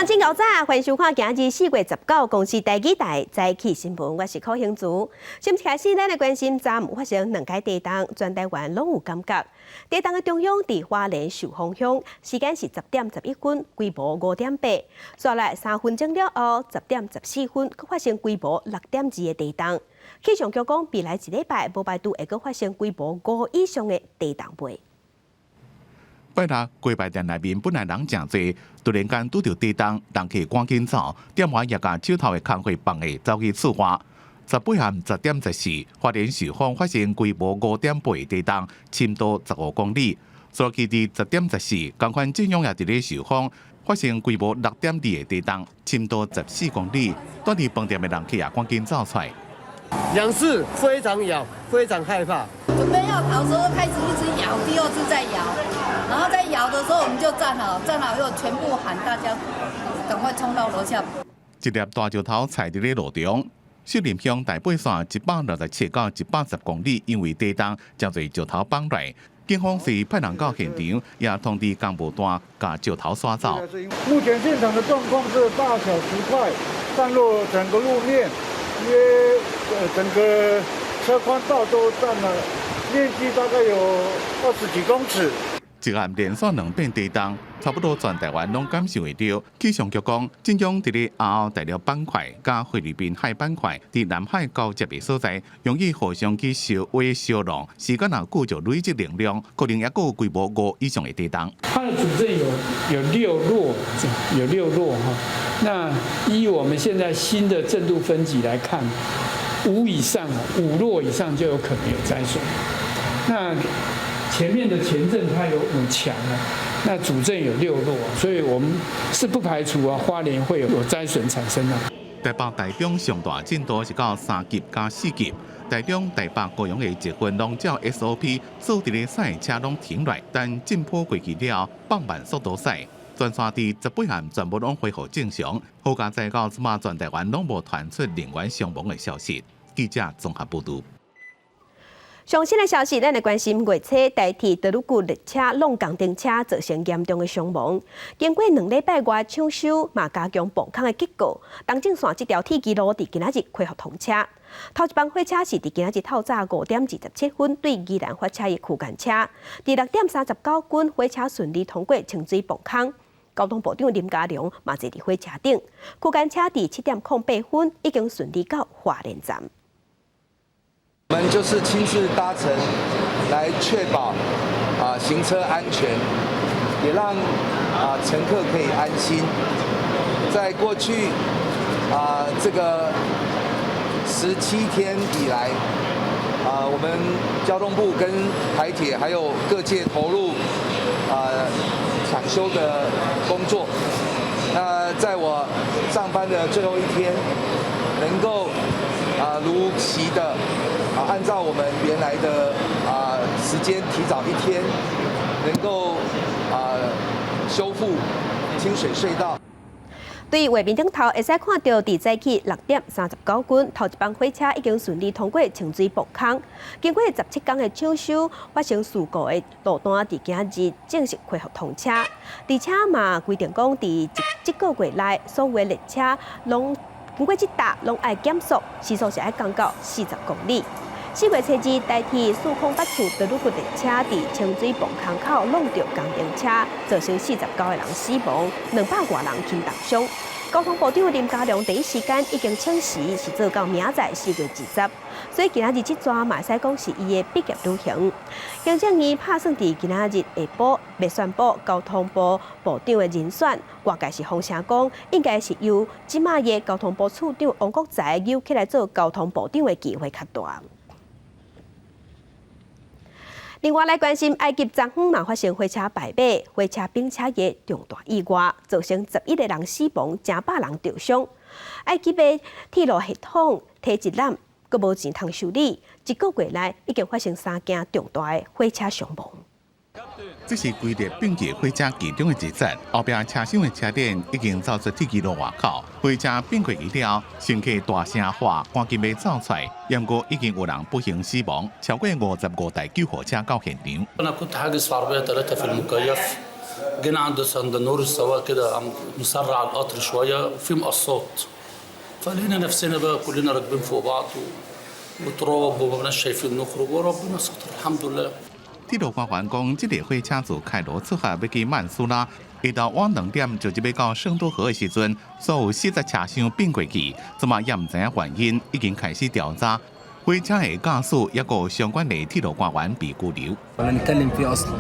真𠢕早，歡迎收看今日4月19公視台語台早起新聞，我是柯興竹。新聞開始，咱來關心昨暗發生兩擺地動，全台灣攏有感覺。地動的中央佇花蓮壽豐鄉，時間是10點11分，規模5.8。煞來3分鐘了後，10點14分，閣發生規模6.2的地動。氣象局講，未來一禮拜無排除會閣發生規模5以上的地動波。拜六雞排店內面本來人誠濟，突然間拄著地動，人客趕緊走，店員也共手頭的工課放下，走去厝外。18暗10點14，花蓮壽豐發生規模5.8地動，深度15公里。所以佇10點14，仝款震央也佇咧壽豐發生規模6.2的地動，深度14公里。蹛佇飯店的人客也趕緊走出來。兩次非常搖，非常害怕。準備要逃的時候開始一直搖，第二次再搖，然後在搖的時候我們就站好，站好又全部喊大家趕快衝到樓下。一粒大石頭踩佇咧路中，秀林鄉台八線167到110公里，因為地動，誠濟石頭崩來。警方是派人到現場，也通知工務段共石頭刷走。目前現場的狀況是大小石塊散落整個路面，約整個車寬道都佔了面積大概有20幾公尺。一暗連續兩遍地動，差不多全台灣攏感受會著。氣象局講，震央佇咧亞歐大陸板塊佮菲律賓海板塊佇南海交接的所在，容易互相去相倚相挵，時間若久就累積能量，可能猶閣有規模5以上的地動。它的主震有六弱，有六弱哈。那依我們現在新的震度分級來看，五以上，5弱以上就有可能有災損。那前面的前震它有5強啊，那主震有6弱，所以我們是不排除啊，花蓮會有災損產生啊。台北、台中上大震度是到3級加4級，台中、台北、高雄的捷運攏照 SOP 所佇咧駛車攏停來，等震波過去了，放慢速度駛。全線佇18暗全部攏恢復正常。好佳哉到這馬全台灣攏無傳出人員傷亡的消息。記者綜合報導。上新的消息，咱來關心月初台鐵德魯固列車挵工程車造成嚴重的傷亡。經過2禮拜外搶修，嘛加強磅空的結果，東正線這條鐵支路佇今仔日恢復通車。頭一班火車是佇今仔日透早5點27分對宜蘭發車的區間車，佇6點39分火車順利通過清水磅空。交通部長林佳龍嘛坐佇火車頂，區間車佇7點08分已經順利到花蓮站。我們就是親自搭乘，來確保行車安全，也讓乘客可以安心。在過去這個17天以來，我們交通部跟台鐵還有各界投入搶修的工作。那在我上班的最後一天，能夠如期的按照我們原來的時間提早一天，能夠修復清水隧道。對畫面頂頭會使看著，佇早起6點39分，頭一班火車已經順利通過清水磅空。經過17工的搶修，發生事故的路段，佇今日正式恢復通車。而且嘛規定講，佇這個月內，所有列車攏經過這搭攏愛減速，時速是愛降到40公里。4月初二，台鐵408次德魯固列車佇清水磅空口挵著工程車，造成49個人死亡，200外人輕重傷。交通部長林佳龍第一時間已經請辭，是做到明仔載4月20，所以今仔日這逝嘛會使講是伊的畢業旅行。行政院拍算佇今仔日下晡欲宣布交通部部長的人選，外界是風聲講，應該是由這馬的交通部次長王國材扭起來做交通部長的機會較大。另外來關心，埃及昨昏嘛發生火車敗馬、火車並車的重大意外，造成11個人死亡，成百人著傷。埃及的鐵路系統體積濫，閣無錢通修理，一個月內已經發生三件重大的火車傷亡。這是規列並列火車其中的一節，後壁車廂的車頂已經走出鐵支路外口，火車並過去了，乘客大聲喊，趕緊欲走出來，毋過已經有人不幸死亡，超過55台救護車到現場。أنا كنت حاجز في عربية ثلاثة في المكيف جينا عند سندنور السواق كده قام مسرع القطر شويه وفي مقصات، فلقينا نفسنا بقى كلنا راكبين فوق بعض وتراب وما بقناش شايفين نخرج، وربنا ستر الحمد لله。鐵路官員講，這列火車自開羅出發欲去曼蘇拉，下晝晚2點就欲到聖多河的時陣，所有40車廂變過去，這馬也毋知影原因，已經開始調查。火車的駕駛抑閣相關的鐵路官員被拘留。 ولا نتكلم فيه اصلا،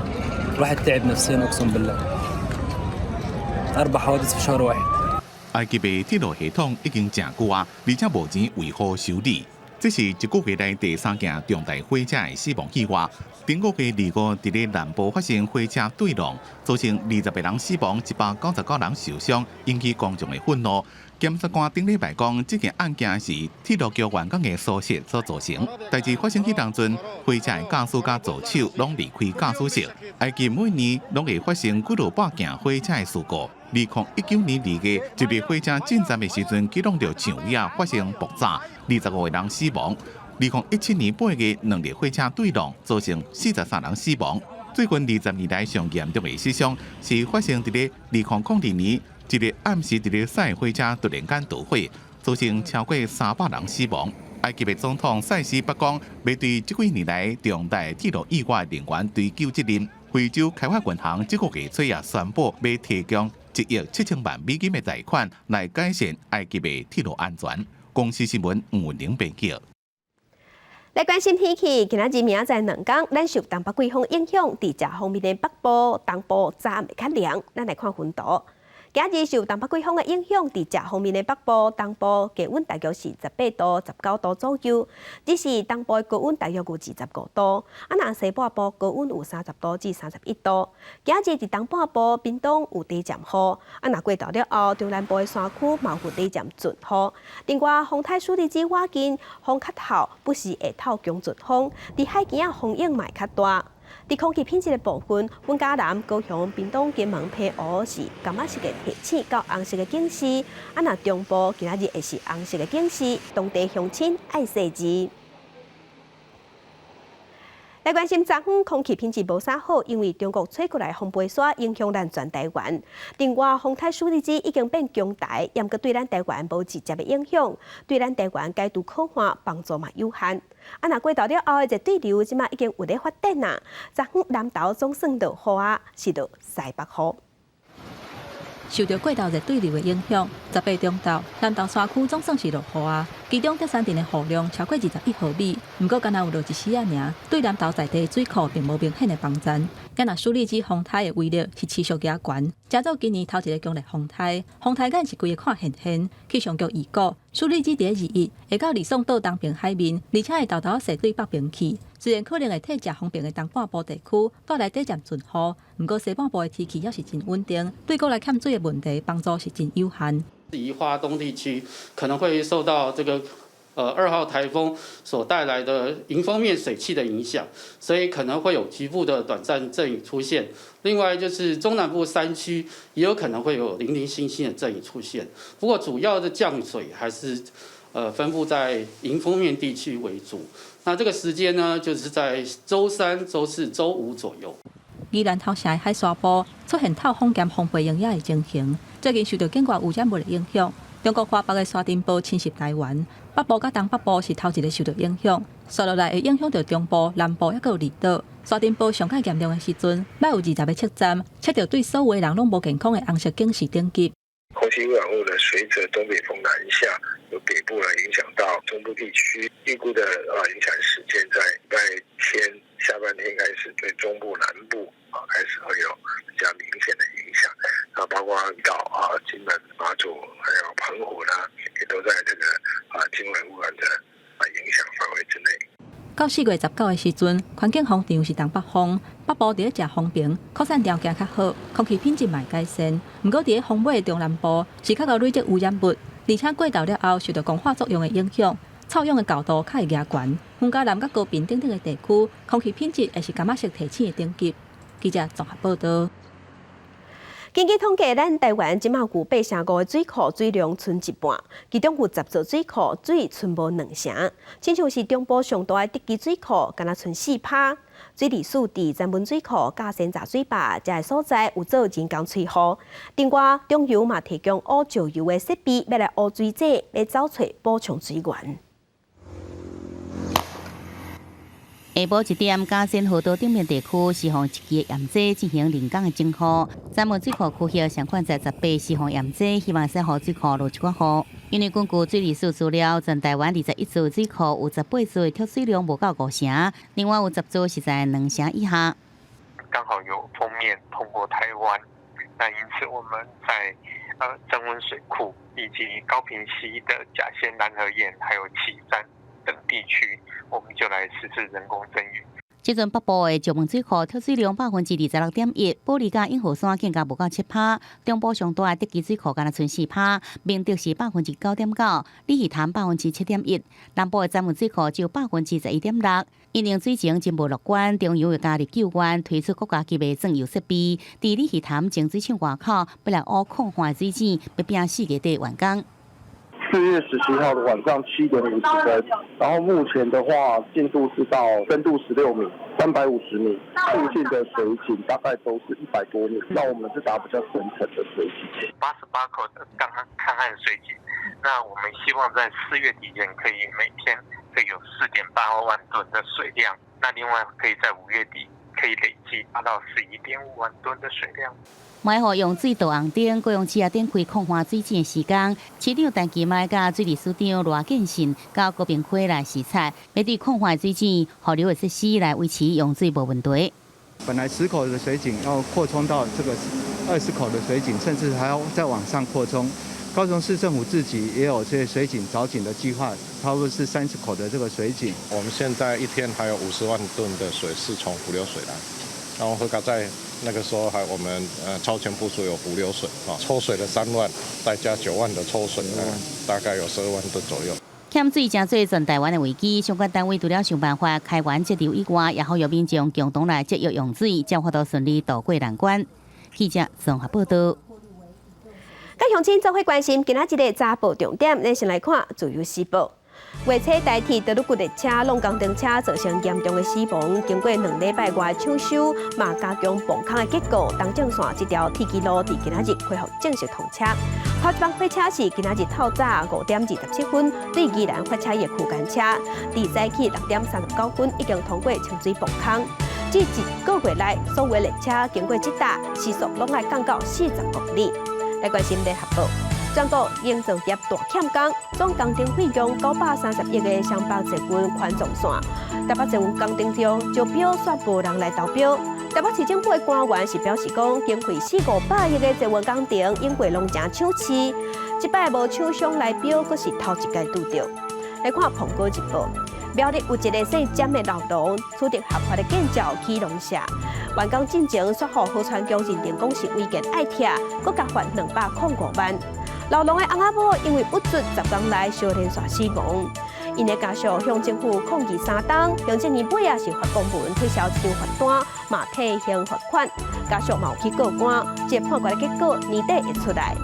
الواحد تعب نفسيا، اقسم بالله اربع حوادث في شهر واحد。埃及的鐵路系統已經誠舊啊，而且無錢維護修理。這是一個月內第三件重大火車的死亡意外。頂個月25佇咧南部發生火車對撞，造成28人死亡，199人受傷，引起公眾的憤怒。檢察官頂禮拜講，這件案件是鐵路局員工的疏失所造成。代誌發生彼當陣，火車的駕駛佮助手攏離開駕駛室。埃及每年攏會發生幾落百件火車的事故。2019年2月，一列火車進站的時陣，記錄著牆尾仔發生爆炸，25個人死亡。2017年8月，兩列火車對撞，造成43人死亡。最近20年來上嚴重的死傷是發生佇咧2002年，一列暗時佇咧駛的火車突然間導火，造成超過300人死亡。埃及的總統塞西白講，欲對這幾年來重大鐵路意外人員追究責任。非洲開發銀行這個月初也宣布，欲提供1億7000萬美金的貸款來改善埃及的鐵路安全。公視新聞吳文玲編輯。來關心天氣，今仔日明仔載2工，咱受東北季風影響，佇食方面的北部、東部早暗會較涼。咱來看溫度。今日受東北季風的影響，佇食方面的北部、東部低溫大約是18度、19度左右，只是東部的高溫大約有25度。啊，若西半部高溫有30度至31度。今日佇東半部、屏東有短暫雨，啊，若過晝了後，中南部的山區嘛有短暫陣雨。另外，風台舒力支外近風較透，不時會透強陣風，佇海墘仔風湧嘛會較大。佇空氣品質的部分，阮嘉南、高雄、屏東、金門、澎湖是柑仔色的提醒到紅色的警示，啊，若中部今仔日會是紅色的警示，當地鄉親愛細緻。來關心昨昏空氣品質無啥好，因為中國吹過來風飛沙影響咱全台灣。另外，風台舒力支已經變強台，毋過對咱台灣無直接的影響，對咱台灣解除苦旱幫助嘛有限。啊，若過晝了後的熱對流，這馬已經有咧發展啊。昨昏南投總算落雨啊，是落西北雨。受著過晝熱對流的影響，18中晝南投山區總算是落雨啊。其中德山鎮的雨量超過21毫米，毋過干焦有落一絲仔爾，對南投在地水庫並無明顯的幫助。也若舒力支風颱的威力是持續加懸，成做今年頭一个強烈風颱，風颱眼是規个看現現。氣象局預估，舒力支佇21會到呂宋島東爿海面，而且會沓沓仔勢對北爿去。雖然可能會替食風爿的東半部地區帶來短暫陣雨，毋過西半部的天氣猶是真穩定，對國內欠水的問題幫助是真有限。宜花東地區可能會受到這個2號颱風所帶來的迎風面水汽的影響，所以可能會有局部的短暫陣雨出現。另外就是中南部山區也有可能會有零零星星的陣雨出現，不過主要的降水還是分布在迎風面地區為主。那這個時間呢，就是在週三、週四、週五左右。宜蘭頭城的海沙埔出現透風兼風飛鷹仔的情形，最近受到境外污染物的影響，中國華北的沙塵暴侵襲台灣，北部佮東北部是頭一个受到影響，紲落來會影響著中部、南部抑閣有離島。沙塵暴上較嚴重的時陣，捌有20個測站測著對所有的人攏無健康的紅色警示等級。空氣污染物呢，隨著東北風南下，由北部來影響到中部地區，預估的影響時間在禮拜天下半天開始，對中部南部啊開始會有比較明顯的影響。啊，包括離島啊、金門、馬祖，還有澎湖呢，也都在這個輕微污染的影響範圍之內。到4月19的時陣，環境風場是東北風，北部佇咧食風爿，擴散條件較好，空氣品質嘛會改善。毋過佇咧風尾的中南部是較𠢕累積污染物，而且過晝了後受著光化作用的影響，臭氧的厚度較會加懸。雲嘉南佮高屏等等的地區，空氣品質會是柑仔色提醒的等級。記者綜合報導。根據統計，咱台灣這馬有8成5的水庫水量賰一半，其中有10座水庫水賰無2成，親像是中部上大的竹崎水庫，干焦賰4趴。水利署佇曾文水庫、佮仙閘水壩這个所在有做人工催雨。另外，中油嘛提供挖石油的設備，欲來挖水井，欲走揣補充水源。下晡1點，佳仙河道頂面地區施放一支鹽劑進行人工的整雨。曾文水庫區域上款在18施放鹽劑，希望使予水庫落一寡雨。因為根據水利署資料，全台灣21座水庫有18座的蓄水量無夠5成，另外有10座是在2成以下。剛好有鋒面通過台灣，那因此我們在曾文水庫以及高屏溪的甲仙攔河堰，還有旗山等地區，我們就來實施人工增雨。這陣北部的石門水庫蓄水量26.1%，埔里佮永和山更加無夠7趴，中部上大的竹崎水庫干焦賰4趴，明德是9.9%，鯉魚潭7.1%，南部的曾文水庫只有11.6%。因應水情真無樂觀，中油會加入救援，推出國家級的鑽油設備，佇鯉魚潭淨水廠外口，欲來挖礦化水井，欲拼4月底完工。4月17號的晚上7點50分，然後目前的話進度是到深度16米，350米，附近的水井大概都是100多米，那我們是打比較深層的水井。88口的乾旱水井，那我們希望在4月底前可以每天可以有4.8萬噸的水量，那另外可以在5月底可以累計達到11.5萬噸的水量。欲予用水導紅燈，高雄市也展開礦化水井的施工。市長陳其邁佮水利署長賴建信到高屏溪來視察，欲對礦化水井預留的設施來維持用水無問題。本來10口的水井要擴充到這個20口的水井，甚至還要再往上擴充。高雄市政府自己也有這些水井鑿井的計劃，差不多是30口的這個水井。我們現在一天還有50萬噸的水是從伏流水來，然後剛在那個時候還我們超前部署有伏流水啊，抽水的3萬，再加9萬的抽水，大概有12萬噸左右。欠水成做全台灣的危機，相關單位除了想辦法開源節流以外，也呼籲民眾共同來節約用水，才有法度順利渡過難關。記者綜合報道。佮鄉親做伙關心今仔日的早報重點，咱先來看《自由時報》。月初台鐵德魯固列車挵工程車造成嚴重的死亡，經過2禮拜外搶修，嘛加強磅空的結果，東正線這條鐵支路佇今仔日恢復正式通車。頭一班火車是今仔日透早5點27分對宜蘭發車的區間車，佇早起6點39分已經通過清水磅空。這一個月內，所有列車經過這搭，時速攏愛降到40公里。來關心聯合報，全國營造業大欠工，總工程費用930億的雙北捷運環狀線，台北捷運工程中招標煞無人來投標。台北市政府的官員是表示講，經費四五百億的捷運工程，應過攏誠搶市，這擺無廠商來標，閣是頭一屆拄著。來看《蘋果日報》，苗栗有一个姓詹的老農，取得合法的建照起農舍，完工進前，煞予河川局認定講是違建愛拆，閣共罰205萬。老農的翁仔某因為鬱卒10工內相連紲死亡，𪜶的家屬向政府抗議3冬，行政院尾仔是發公文撤銷這張罰單，嘛退刑罰款，家屬嘛有去告官，這個判決的結果年底會出來。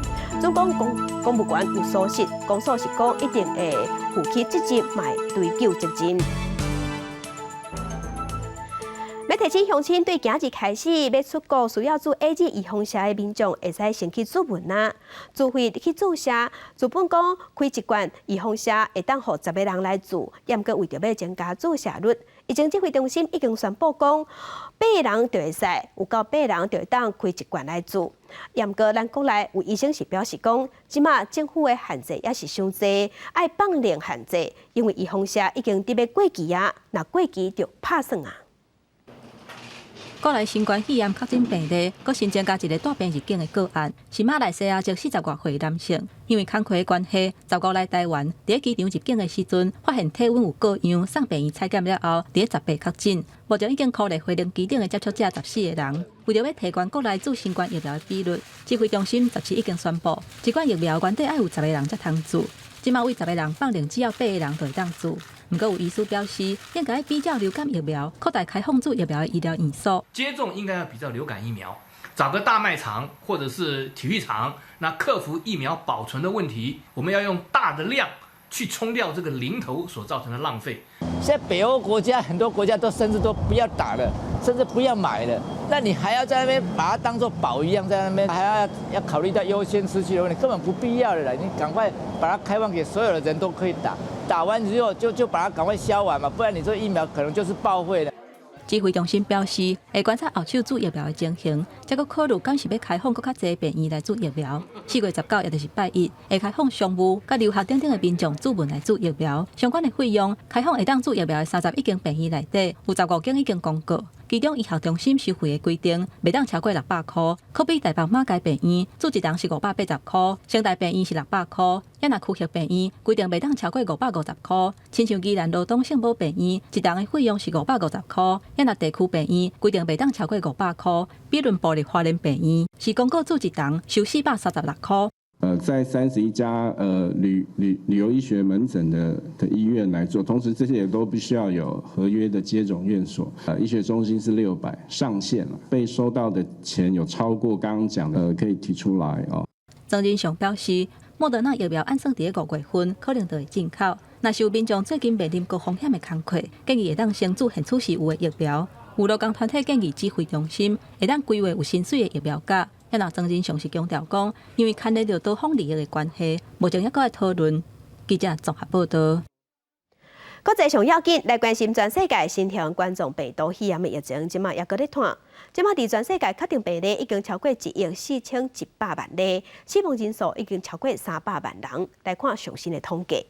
總講公務員有疏失，公所是講一定會負起責任，嘛會追究責任。欲提醒鄉親對今日開始欲出國需要注 AZ 預防射的民眾，會使先去諮問啊，自費去注射。資本講開一罐預防射會當予10個人來注，毋過為著欲增加注射率，疫情指揮中心已經宣布講，八人就會使，有夠八人就會當開一罐來注。毋過咱國內有醫生是表示講，這馬政府的限制猶是傷濟，愛放寬限制，因為預防射已經佇欲過期啊，若過期就拍算啊。國內新冠肺炎確診病例，閣新增加一个帶病入境的個案，是馬來西亞籍40外歲男性，因為工課的關係，15來台灣，佇機場入境的時陣，發現體溫有過樣，送病院採檢了後，佇18確診，目前已經孤立飛行機頂的接觸者14個人。為著欲提懸國內注新冠疫苗的比率，指揮中心17已經宣布，一罐疫苗原底愛有10個人才通注，這馬為10個人放寬，只要八個人就會當注。毋過有醫師表示，應該比照流感疫苗，擴大開放注疫苗的醫療院所。接種應該要比照流感疫苗，找個大賣場或者是體育場，那克服疫苗保存的問題，我們要用大的量去沖掉這個零頭所造成的浪費。現在北歐國家很多國家都甚至都不要打了，甚至不要買了。那你還要在那邊把它當做寶一樣在那邊，還要考慮到優先次序的問題，根本不必要的啦。你趕快把它開放給所有的人都可以打，打完之後就把它趕快銷完嘛，不然你這疫苗可能就是報廢了。指揮中心表示，會觀察後手注疫苗的情形，才閣考慮敢是欲開放閣較濟病院來注疫苗。4月19，也就是拜一，會開放商務、佮留學等等的民眾自問來注疫苗。相關的費用，開放會當注疫苗的31間病院內底，有15間已經公告。其中醫學中心收費的規定，袂當超過600箍。可比台北馬偕病院注一人是580箍，成大病院是600箍。抑若區域病院規定袂當超過550箍。親像宜蘭羅東聖母病院，一人的費用是550箍。抑若地區病院規定袂當超過500箍。比崙部立花蓮病院是公告注一人收436箍。在31家旅遊醫學門診的醫院來做，同時這些也都必須要有合約的接種院所。醫學中心是600上限了，被收到的錢有超過剛剛講的，可以提出來哦。莊人祥表示，莫德納疫苗按算佇5月份可能就會進口。若是有民眾最近面臨高風險的工課，建議會當先注現此時有的疫苗。有勞工團體建議指揮中心會當規劃有薪水的疫苗假。抑若莊人祥是強調講，因為牽連著多方利益的關係，目前猶閣愛討論。記者綜合報導。國際上要緊來關心全世界新型冠狀病毒肺炎的疫情，這馬猶閣咧湠。這馬佇全世界確定病例已經超過1億4100萬例，死亡人數已經超過300萬人。來看上新的統計，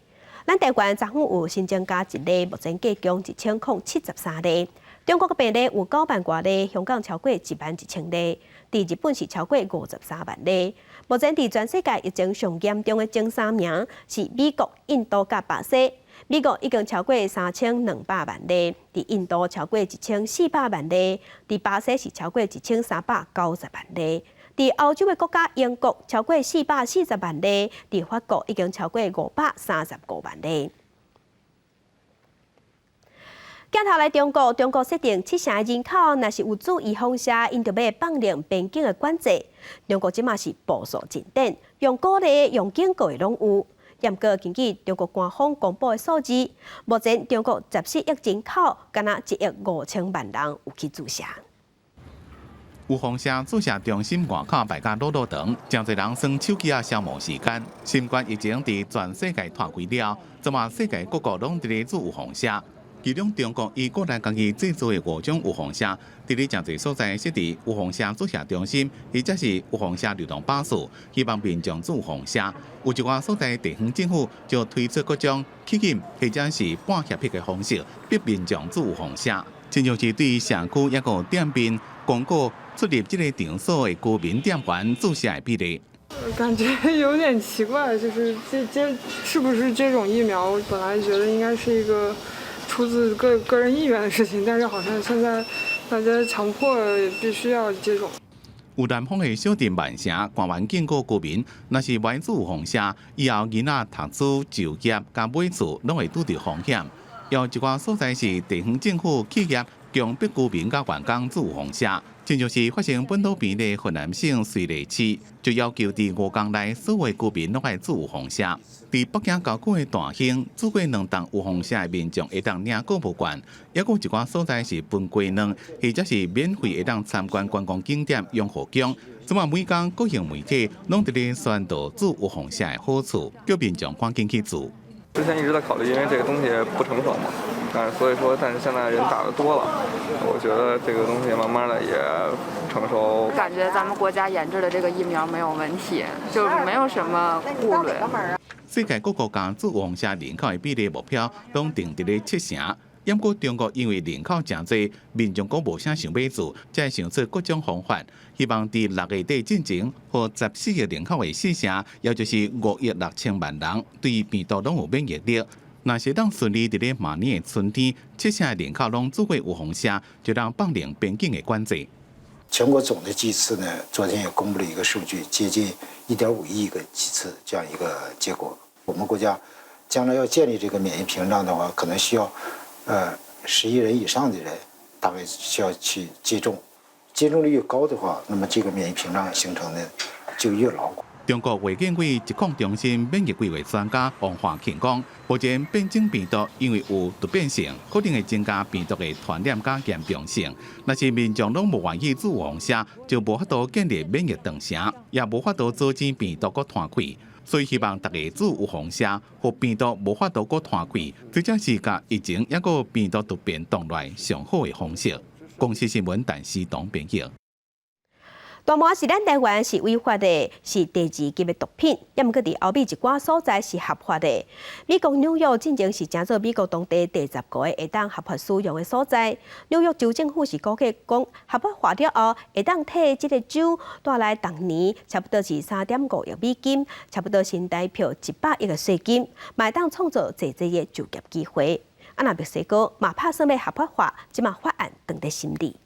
咱台灣昨昏有新增加一例，目前計共1073例。中國的病例有9萬外例，香港超過1萬1千例，佇日本是超過53萬例。目前佇全世界疫情上嚴重的前三名是美國、印度佮巴西。美國已經超過3200萬例，佇印度超過1400萬例，佇巴西是超過1390萬例。佇歐洲的國家英國超過440萬例，佇法國已經超過535萬例。鏡頭來中國，中國設定七成人口，若是有注預防射，𪜶就欲放寬邊境的管制。中國這馬是步數進展，用鼓勵、用警告的攏有。毋過根據中國官方公布的數字，目前中國14億人口，敢若1億5千萬人有去注射。預防射注射中心外口排甲老老長，誠濟人耍手機仔消磨時間。新冠疫情佇全世界湠開了，這馬世界各國攏佇咧注預防射。其中中國以國內家己製造的五種預防射，佇咧誠濟所在設置預防射注射中心，或者是預防射流動巴士，希望民眾注預防射。有一寡所在地方政府就推出各種吸引或者是半脅迫的方式，逼民眾注預防射，親像是對社區抑閣店面廣告出入這個場所的居民店員注射的比例。感覺有點奇怪，就是接是不是這種疫苗，本來覺得應該是一個出自個人意願的事情，但是好像現在大家強迫必須要接種。有南方的小鎮萬城，官員警告居民，若是無注預防射，以後囡仔讀書、就業佮買厝，攏會拄著風險。有一寡所在是地方政府企業強迫居民佮員工注預防射，親像是發生本土病例雲南省瑞麗市，就要求佇5工內所有居民攏愛注預防射。佇北京郊區的大興，注過兩針預防射的民眾會當領購物券，抑閣有一寡所在是分雞卵，或者是免費會當參觀觀光景點雍和宮。這馬每工各型媒體攏佇咧宣導注預防射的好處，叫民眾趕緊去注。之前一直在考慮，因為這個東西不成熟嘛，但是所以說，但是現在人打的多了，我覺得這個東西慢慢的也成熟。感覺咱們國家研製的這個疫苗沒有問題，就沒有什麼顧慮。世界各國家注預防射人口的比例目標攏定佇咧七成，毋過中國因為人口誠濟，民眾閣無啥想欲注，才會想出各種方法，希望佇6月底進前，予14億人口的四成，也就是5億6千萬人，對病毒攏有免疫力。若是當順利佇咧明年的春天，七成的人口攏注過預防射，就通放寬邊境的管制。全國總的劑次呢，昨天也公布了一個數據，接近1.5億個劑次這樣一個結果。我們國家將來要建立這個免疫屏障的話，可能需要，10億人以上的人，大概需要去接種。接接種率越高的話，那麼這個免疫屏障形成的就越牢固。中國衛健委疾控中心免疫規劃專家王華慶講，目前變種病毒因為有突變性，可能會增加病毒的傳染佮嚴重性。若是民眾攏無願意注預防針，就無法度建立免疫長城，也無法度阻止病毒閣傳開。所以希望大家注預防針，予病毒無法度閣傳開，這才是共疫情抑閣病毒突變擋落上好的方式。公視新聞陳思東編譯。大麻佇咱台灣是違法的，是第二級的毒品，抑毋過佇歐美一寡所在是合法的。美國紐約進前是成做美國當地第10個會當合法使用的所在。紐約州政府是估計講，合法化了後，會當替這個州帶來逐年差不多是3.5億美金，差不多新台票100億的稅金，嘛會當創造濟濟的就業機會。啊，若墨西哥嘛拍算欲合法化，這馬法案正佇審理。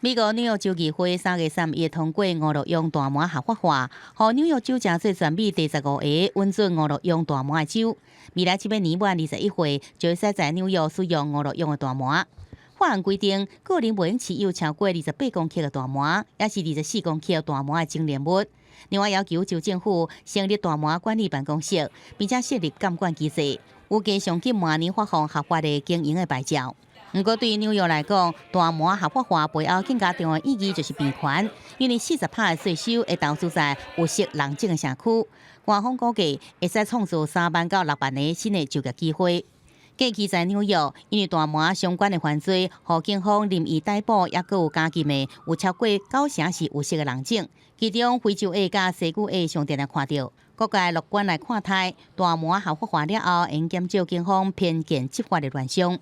美國紐約州議會3月31通過娛樂用大麻合法化，予紐約州成做全美第15個允准娛樂用大麻的州。未來這欲年滿21歲，就會使在紐約使用娛樂用的大麻。法案規定，個人袂用持有超過28公克的大麻，抑是24公克大麻的精煉物。另外要求州政府成立大麻管理辦公室，並且設立監管機制，預計上緊明年發放合法的經營的牌照。毋過對紐約來講，大麻合法化背後更加重要的意義就是平權，因為40%的稅收會投資在有色人種的社區。官方估計會使創造3萬到6萬個新的就業機會。過去在紐約，因為大麻相關的犯罪，予警方任意逮捕，抑閣有監禁的，有超過九成是有色的人種。其中非洲裔佮西語裔上定定看著。各界樂觀來看待，大麻合法化了後，會減少警方偏見執法的亂象。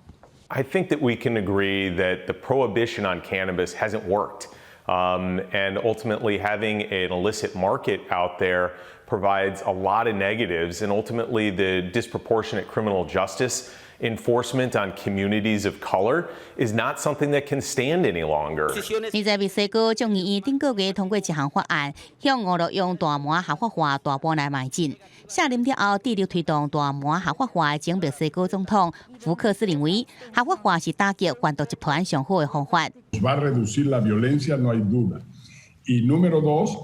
I think that we can agree that the prohibition on cannabis hasn't worked. And ultimately, having an illicit market out there provides a lot of negatives, and ultimately, the disproportionate criminal justice enforcement on communities of color is not something that can stand any longer. 而在墨西哥眾議院頂個月通過一項法案，向娛樂用大麻合法化大步來邁進。卸任了後，致力推動大麻合法化的前墨西哥總統福克斯認為，合法化是打擊販毒集團上好的方法。 Va a reducir la violencia, no hay duda. Y número dos,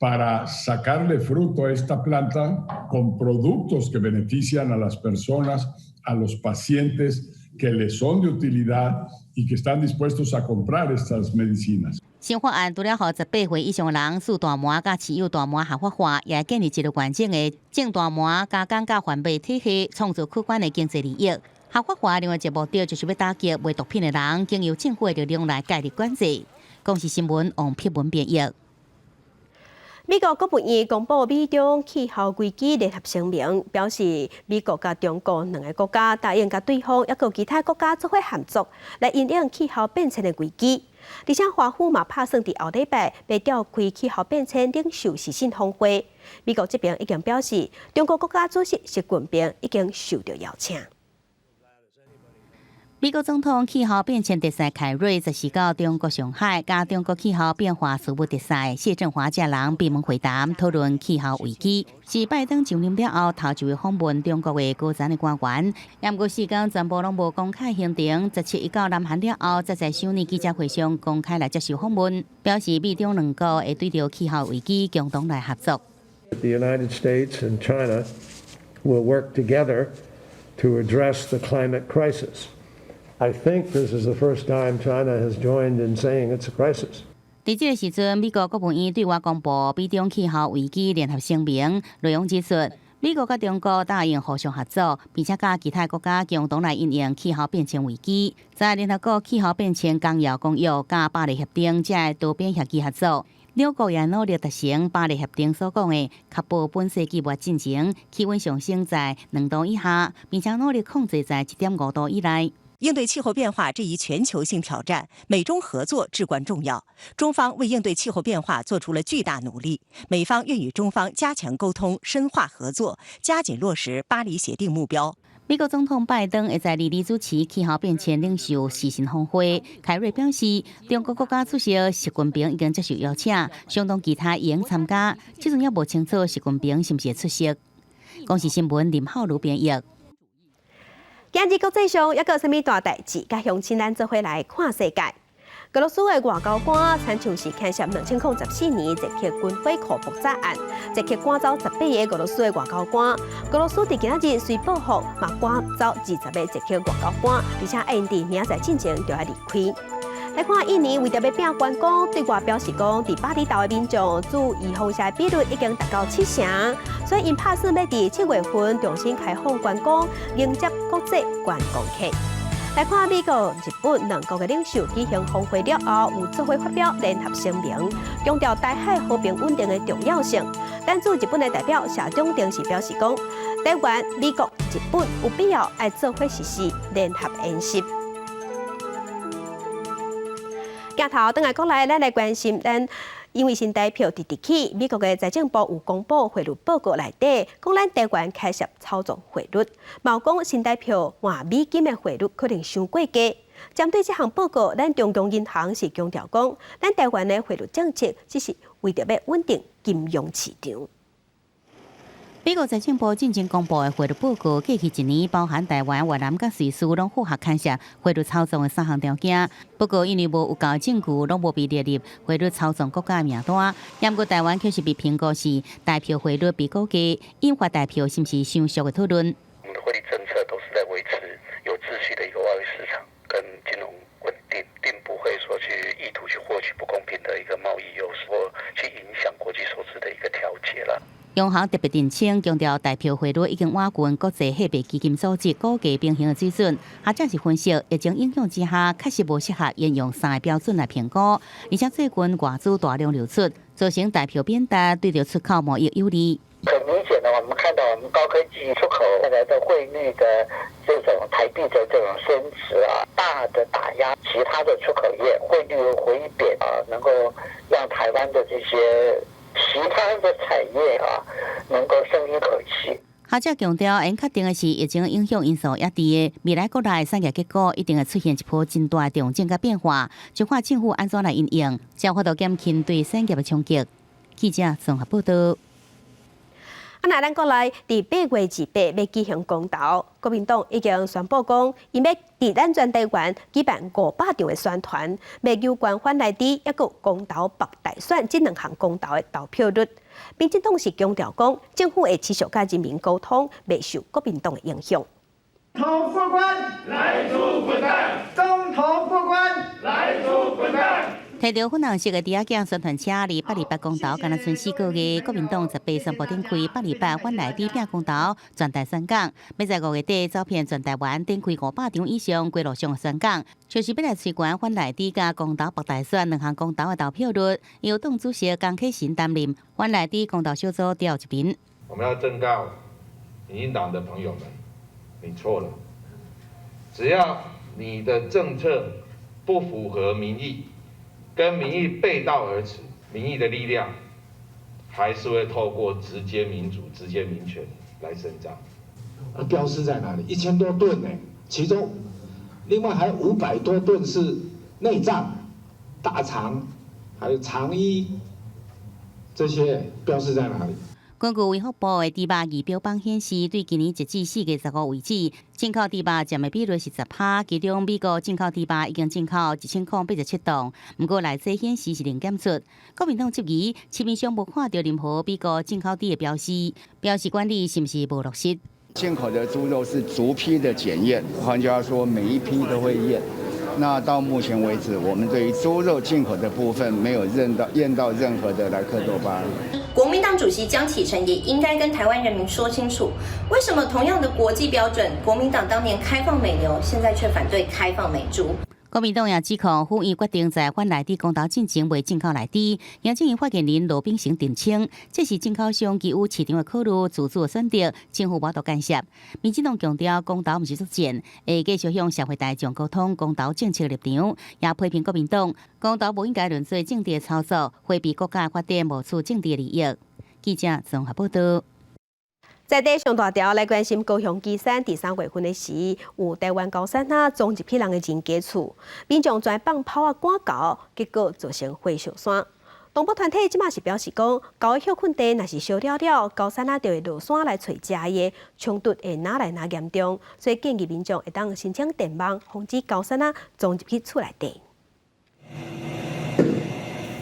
para sacarle fruto a esta planta con productos que benefician a las personas, a los pacientes que les son de utilidad y que están dispuestos a comprar estas medicinas. 新法案除了予18歲以上的人使大麻佮持有大麻合法化，也會建立一個完整的種大麻加工佮販賣體系，創造可觀的經濟利益。合法化另外一個目的就是欲打擊賣毒品的人，經由政府的力量來介入管制。公視新聞王碧文編譯。美國國務院公布美中氣候危機聯合聲明，表示美國佮中國兩個國家答應佮對方，抑閣其他國家做伙合作，來因應氣候變遷的危機。而且華府嘛拍算佇後禮拜欲召開氣候變遷領袖視訊峰會。美國這邊已經表示，中國國家主席習近平已經受到邀請。美國總統氣候變遷特使凱瑞14到中國上海，佮中國氣候變化事務特使謝振華這人閉門會談，討論氣候危機。是拜登就任了後頭一位訪問中國的高層的官員。毋過時間全部攏無公開行程。17伊到南韓了後，才在首爾記者會上公開來接受訪問，表示美中兩國會對著氣候危機共同來合作。 The United States and China will work together to address the climate crisis. I think this is the first time China has joined in saying it's a crisis. 佇這個時陣，美國國務院對外公布美中氣候危機聯合聲明，內容指出，美國佮中國答應互相合作，並且佮其他國家共同來因應氣候變遷危機，在聯合國氣候變遷綱要公約佮巴黎協定這个多邊協議合作。兩國也努力達成巴黎協定所講的，確保本世紀末進前氣溫上升在2度以下，並且努力控制在1.5度以內。應對氣候變化這一全球性挑戰，美中合作至關重要。中方為應對氣候變化做出了巨大努力，美方願與中方加強溝通、深化合作，加緊落實巴黎協定目標。美國總統拜登會在二二主持氣候變遷領袖視訊峰會。凱瑞表示，中國國家主席習近平已經接受邀請，相當其他會參加，這陣猶無清楚習近平是毋是會出席。公視新聞林浩如編譯。今日國際上猶閣有啥物大代誌，佮鄉親咱做伙來看世界。俄羅斯的外交官親像是牽涉2014年捷克軍火庫爆炸案，捷克趕走18個俄羅斯的外交官。俄羅斯佇今仔日隨報復，嘛趕走20個捷克外交官，而且𪜶佇明仔載進前就愛離開。來看印尼為著欲拼觀光，對外表示講，佇巴厘島的民眾注預防射比率已經達到七成，所以𪜶拍算欲佇7月份重新開放觀光，迎接國際觀光客。來看美國、日本兩國的領袖舉行峰會了後，有做伙發表聯合聲明，強調台海和平穩定的重要性。但駐日本的代表謝長廷是表示講，台灣、美國、日本有必要愛做伙實施聯合演習。鏡頭轉來國內，咱來關心咱，因為新台票直直起，美國的財政部有公布匯率報告內底，講咱台灣開設操縱匯率，嘛有講新台票換美金的匯率可能傷過低。針對這項報告，咱中央銀行是強調講，咱台灣的匯率政策只是為著欲穩定金融市場。美國財政部進前公布的匯率報告，過去一年包含台灣、越南佮瑞士攏符合牽涉匯率操縱的三項條件。不過，因為無有夠證據，攏無被列入匯率操縱國家的名單。毋過台灣卻是被評估是台票匯率被估低，引發台票是毋是傷俗的討論。我們的匯率政策都是在維持有秩序的一個外匯市場跟金融穩定，並不會說去意圖去獲取不公平的一個貿易優勢，或去影響國際收支的一個調節啦。央行特別澄清，強調台票匯率已經倚近國際貨幣基金組織估價平衡的水準。學者是分析，疫情影響之下，確實無適合沿用三个標準來評估。而且最近外資大量流出，造成台票貶值，對著出口貿易有利。很明顯的，我們看到我們高科技出口帶來的匯率的這種台幣的這種升值啊，大的打壓其他的出口業，匯率回貶啊，能夠讓台灣的這些其他的產業啊，能夠鬆一口氣。學者強調，應確定的是疫情影響因素猶佇的未來國內產業結構一定會出現一波真大的調整佮變化，就看政府按怎來因應，才有法度減輕對產業的衝擊。記者綜合報導。啊，若咱國內佇8月28欲舉行公投，國民黨已經宣布講，𪜶欲佇咱全台灣舉辦500場的宣傳，欲有關反萊豬，抑閣公投北大選這兩項公投的投票率。民進黨是強調講，政府會持續佮人民溝通，袂受國民黨的影響。投過關，萊豬滾蛋！公投過關，萊豬滾蛋！提著粉紅色的豬仔囝宣傳車，佇828公投，敢若賰四個月，國民黨18宣布展開828反萊豬拼公投，全台宣講，欲在5月底走遍全台灣，展開500場以上街路上的宣講，就是欲來催懸反萊豬佮公投北大選兩項公投的投票率，由黨主席江啟臣擔任反萊豬公投小組召集人。我們要正告民進黨的朋友們，你錯了。只要你的政策不符合民意，跟民意背道而馳，民意的力量還是會透過直接民主、直接民權來伸張。而標示在哪裡？1000多噸呢，其中另外還有500多噸是內臟、大腸，還有腸衣，這些標示在哪裡？根據衛福部的豬肉儀表板顯示，對今年截至4月15為止，進口豬肉佔的比率是10%，其中美國進口豬肉已經進口1087噸，毋過內底顯示是零檢出。國民黨質疑市面上無看著任何美國進口豬的標示，標示管理是毋是無落實？進口的豬肉是逐批的檢驗，換句話說，每一批都會驗。那到目前為止，我們對於豬肉進口的部分沒有驗到任何的萊克多巴胺。國民黨主席江啟臣也應該跟台灣人民說清楚，為什麼同樣的國際標準，國民黨當年開放美牛，現在卻反對開放美豬？國民黨也指控府院決定在反萊豬公投進前袂進口萊豬，行政院發言人羅秉成澄清，這是進口商基於市場的考慮，自主的選擇，政府無法度干涉。民進黨強調，公投毋是作戰，會繼續向社會大眾溝通公投政策立場，也批評國民黨公投無應該淪做政治的操作，迴避國家發展謀取政治利益。記者綜合報導。在地上大條來關心高雄旗山佇3月份的時，有台灣高山仔撞入去人的人家厝，民眾跩放炮仔趕狗，結果造成火燒山。動保團體這馬是表示講，狗的歇睏地若是燒了了，高山仔就會落山來揣食的，衝突會愈來愈嚴重，所以建議民眾會當申請電網，防止高山仔撞入去厝內底。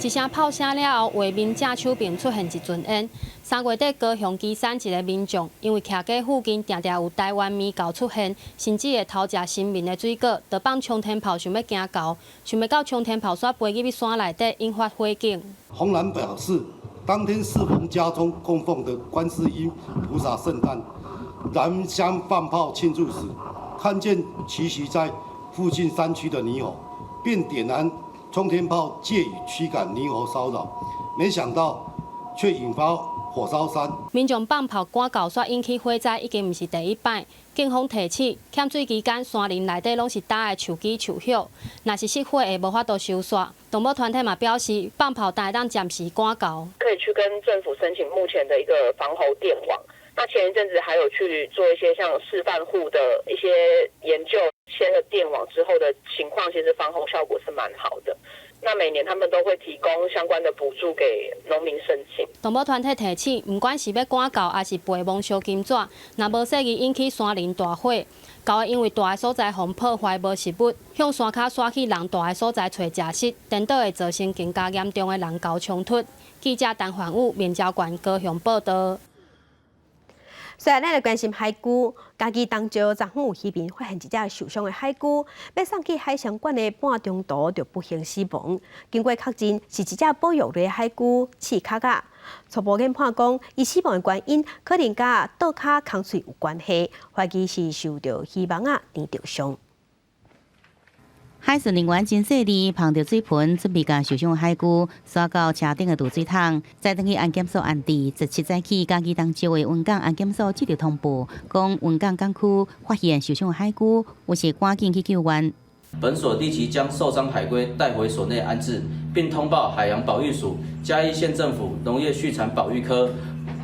一聲炮聲了後，畫面正手邊出現一陣煙。3月底，高雄旗山一个民眾因為徛街附近定定有台灣獼猴出現，甚至會偷食新民的水果，就放沖天炮想欲驚猴，想袂到沖天炮煞飛入去山內底，引發火警。洪蘭表示，當天適逢家中供奉的觀世音菩薩聖誕，燃香放炮慶祝時，看見棲息在附近山區的獼猴，便點燃沖天炮借以驅趕獼猴騷擾，沒想到卻引發火燒山。民眾放炮趕猴煞引起火災，已經毋是第一擺。警方提醒，欠水期間山林內底攏是焦的樹枝樹葉，若是失火會無法度收煞。動保團體嘛表示，放炮但會當暫時趕猴。可以去跟政府申請目前的一個防猴電網。那前一陣子還有去做一些像示範戶的一些研究，牽了電網之後的情況，其實防猴效果是蠻好的。那每年他們都會提供相關的補助給農民申請。動保團體提醒，毋管是欲趕猴，抑是背摸燒金紙，若無細意引起山林大火，猴會因為蹛的所在予破壞無食物，向山跤徙去人蹛的所在揣食食，顛倒會造成更加嚴重的人猴衝突。記者陳焕武、面交縣高雄報道。雖然咱來關心海龜，嘉義東石昨昏有漁民發現一隻受傷的海龜，欲送去海生館的半中途就不幸死亡。經過確認，是一隻保育類海龜刺殼仔。初步研判講，伊死亡的原因可能佮倒跤空喙有關係，懷疑是受著漁網仔纏著傷。海巡人員真細膩，捧著水盆，準備共受傷海龜徙到車頂的儲水桶，載轉去安檢所安置。17早起，嘉義東石的雲港安檢所接著通報，講雲港港區發現受傷的海龜，有時趕緊去救援。本所立即將受傷海龜帶回所內安置，並通報海洋保育署、嘉義縣政府農業畜產保育科、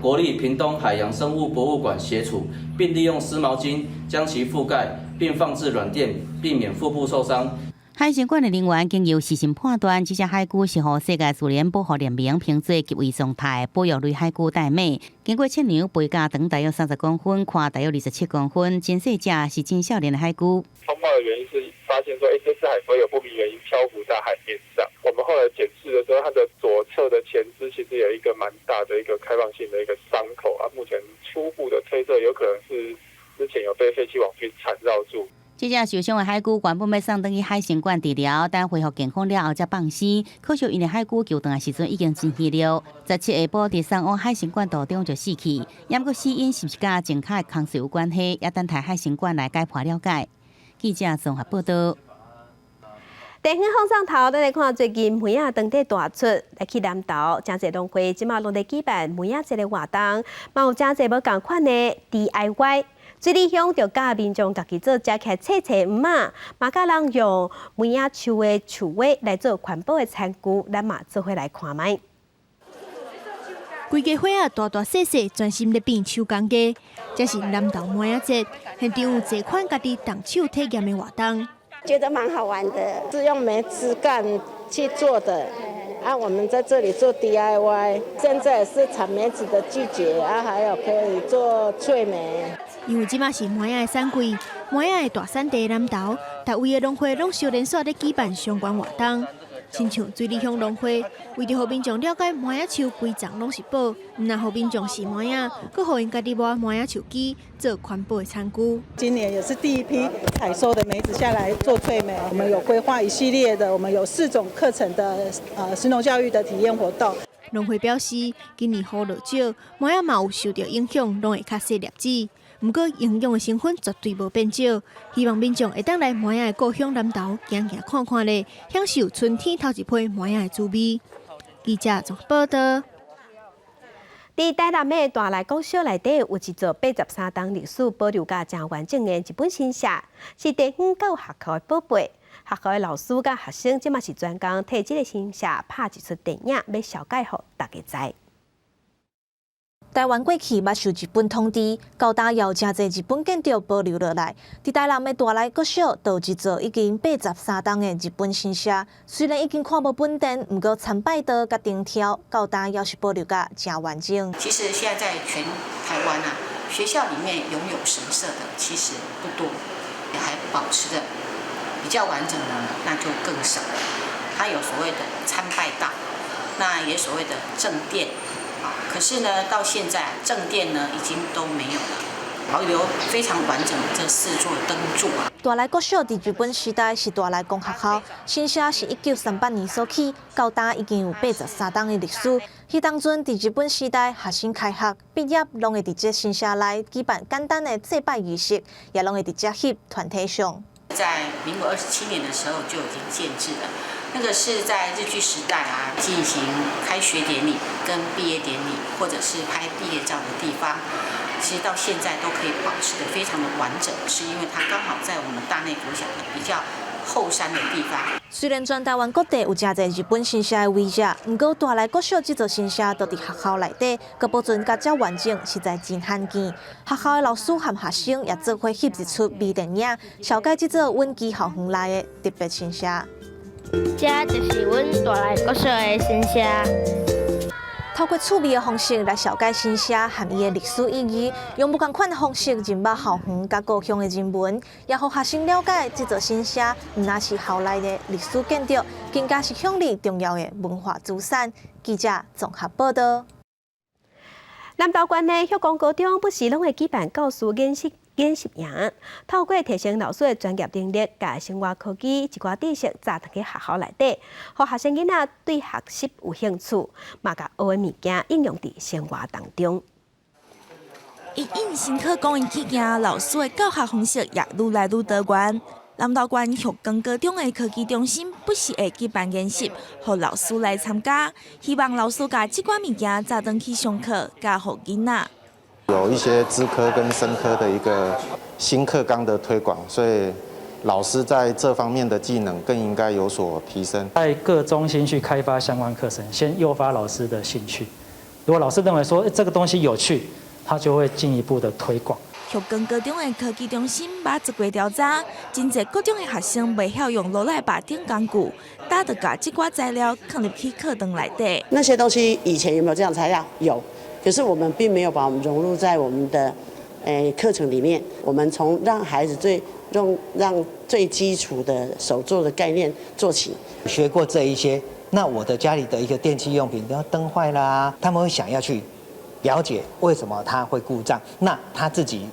國立屏東海洋生物博物館協處，並利用濕毛巾將其覆蓋，並放置軟墊，避免腹部受傷。海生館的人員經由細心判斷，這隻海龜是予世界自然保護聯盟評做極危狀態保育類海龜帶馬。經過測量，背鉸長大約30公分，寬大約27公分，真細隻，是真少年的海龜。通報的原因是發現說，這隻海龜有不明原因漂浮在海面上。我們後來檢視的時候，它的左側的前肢其實有一個蠻大的一個開放性的一個傷口啊。目前初步的推測，有可能是之前有被廢棄網具纏繞住。這隻受傷的海龜原本欲送轉去海生館治療，等恢復健康了後才放生。可惜𪜶的海龜救轉來時陣已經真虛弱。17下晡佇送往海生館途中就死去。毋過死因是毋是佮前跤的空喙有關係，也等待海生館來解剖了解。記者綜合報道。地方放送頭，咱來看最近梅仔當地大出，來去南投，誠濟農會這馬攏咧舉辦梅仔節的活動，嘛有誠濟無仝款的 DIY。水里鄉就教民眾家己做，食起來脆脆黃仔，嘛教人用梅仔樹的樹尾來做環保的餐具，咱嘛做伙來看覓。規家伙仔大大細細，專心咧變手工藝。這是南投梅仔節，現場有濟款家己動手體驗的活動。覺得蠻好玩的，是用梅子幹去做的。啊，我們在這裡做 DIY，現在是採梅子的季節，啊，還有可以做脆梅。因為這馬是梅仔的產季，梅仔的大產地南投，逐位的農會攏相連紲咧舉辦相關活動。親像水里鄉農會，為著予民眾了解梅仔樹規叢攏是寶，毋但予民眾試梅仔，閣予𪜶家己磨梅仔樹枝做環保的餐具。今年也是第一批採收的梅子下來做脆梅，我們有規劃一系列的，我們有四種課程的食農教育的體驗活動。農會表示，今年雨落少，梅仔嘛有受著影響，攏會較細粒子。毋過營養的成分絕對無變少，希望民眾會當來梅仔的故鄉南投行行看看咧，享受春天頭一批梅仔的滋味。記者綜合報道。佇台南的大內國小內底有一座83冬歷史保留甲誠完整的日本神社，是地方教育學校的寶貝。學校的老師佮學生，這馬是專工替這个神社拍一齣電影，欲紹介予大家知。台灣過去捌受日本統治，到今猶誠濟日本建築保留落來。佇台南的大內國小，就有一座已經83冬的日本神社。雖然已經看無本殿，毋過參拜道佮燈柱，到今猶是保留甲誠完整。其實現在在全台灣啊，學校裡面擁有神社的其實不多，還保持得比較完整的，那就更少。它有所謂的參拜道，那也所謂的正殿。可是呢，到現在正殿呢已經都沒有了，保留非常完整的這四座燈柱啊。大內國小佇日本時代是大內公學校，神社是1938年所起，到今已經有83冬的歷史。彼當陣佇日本時代，學生開學畢業，攏會佇這神社內舉辦簡單的祭拜儀式，也攏會佇這翕團體相。在民國27年的時候就已經建置了。那個是在日據時代啊，進行開學典禮跟畢業典禮，或者是拍畢業照的地方。其實到現在都可以保持得非常的完整，是因為它剛好在我們大內國小的比較後山的地方。雖然全台灣各地有誠濟日本神社的遺跡，毋過大內國小這座神社就佇學校內底，閣保存甲遮完整，實在真罕見。學校的老師和學生也做伙翕一齣微電影，紹介這座穩基校園內的特別神社。這就是阮大內國小的神社。透過趣味的方式來紹介神社和伊的歷史意義，用無仝款的方式認捌校園佮故鄉的人文，也予學生了解這座神社毋但是校內的歷史建築，更加是鄉里重要的文化資產。記者綜合報道。南投縣的旭光高中不時攏會舉辦教師研習研習營，透過提升老師的專業能力，共生活科技一寡知識，載轉去學校內底，予學生囡仔對學習有興趣，嘛共學的物件應用佇生活當中。因應新課綱的起行，老師的教學方式也愈來愈多元。南投縣旭光高中的科技中心不時會舉辦研習，予老師來參加，希望老師共這寡物件載轉去上課，教予囡仔。有一些資科跟生科的一個新課綱的推廣，所以老師在這方面的技能更應該有所提升。在各中心去開發相關課程，先誘發老師的興趣。如果老師認為說這個東西有趣，他就會進一步的推廣。旭光高中的科技中心捌做過調查，真濟國中的學生袂曉用羅賴吧等工具，早就共這寡材料囥入去課堂內底。那些東西以前有沒有這樣材料？有，可是我們並沒有把我們融入在我們的課程裡面。我們從讓孩子最用讓最基礎的手作的概念做起。學過這一些，那我的家裡的一個電器用品，比如燈壞啦，他們會想要去了解為什麼它會故障，那他自己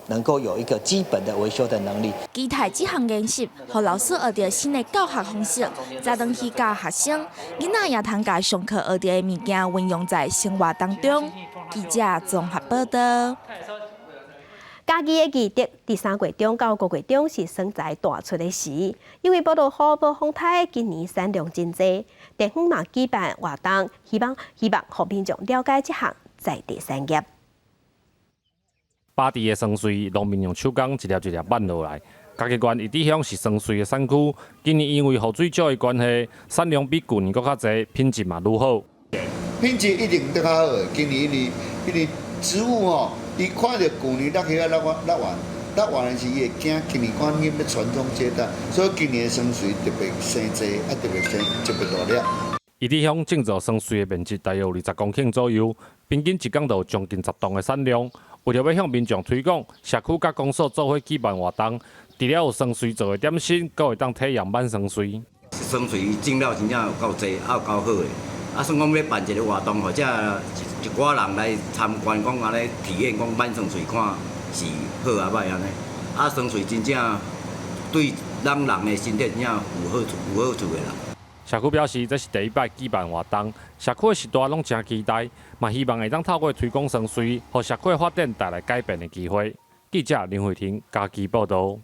能夠有一個基本的維修的能力。期待這項研習，予老師學著新的教學方式，載轉去教學生，囡仔也通共上課學著的物件運用在生活當中。記者綜合報道。嘉義的義德，佇3月中到5月中是桑臍大出的時，因為無落雨、無風颱，今年產量真濟。地方嘛舉辦活動，希望希望予民眾了解這項在地產業。巴地的桑穗，農民用手工一粒一粒挽落來。嘉義縣義德鄉是桑穗的產區，今年因為雨水少的關係，產量比舊年閣較濟，品質嘛愈好。品質一定閣較好的，今年因為因為植物吼，伊看著舊年落葉仔落落完，落完的時伊會驚，今年趕緊欲傳宗接代，所以今年的桑穗特別生濟，啊特別生特別大粒。義德鄉種植桑穗的面積大約有20公頃左右，平均一工就有將近10噸的產量。為著欲向民眾推廣，社區佮公所做伙舉辦活動，除了有桑穗做的點心，閣會當體驗挽桑穗。桑穗種了真正有夠濟，也有夠好的。啊，算講欲辦一个活動，予遮一寡人來參觀，講按呢體驗，講挽桑穗看是好抑䆀按呢。啊，桑穗真正對咱人的身體真正有好處，有好處的啦。社區表示，這是第一擺舉辦活動，社區的序大攏誠期待，嘛希望會當透過推廣桑穗，予社區的發展帶來改變的機會。記者林慧婷嘉義報導。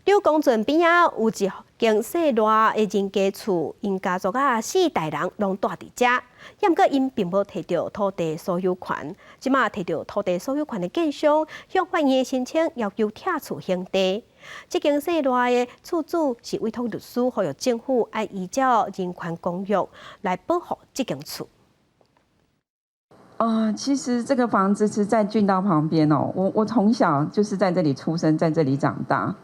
柳公圳邊仔有一間姓賴的人家厝，𪜶家族仔四代人攏蹛佇遮，毋過𪜶並無提著土地所有權。這馬提著土地所有權的建商向法院申請要求拆厝還地。這間姓賴的厝主是委託律師，呼籲政府愛依照人權公約來保護這間厝。啊，其實這個房子是在郡道旁邊哦。我從小就是在這裡出生，在這裡長大。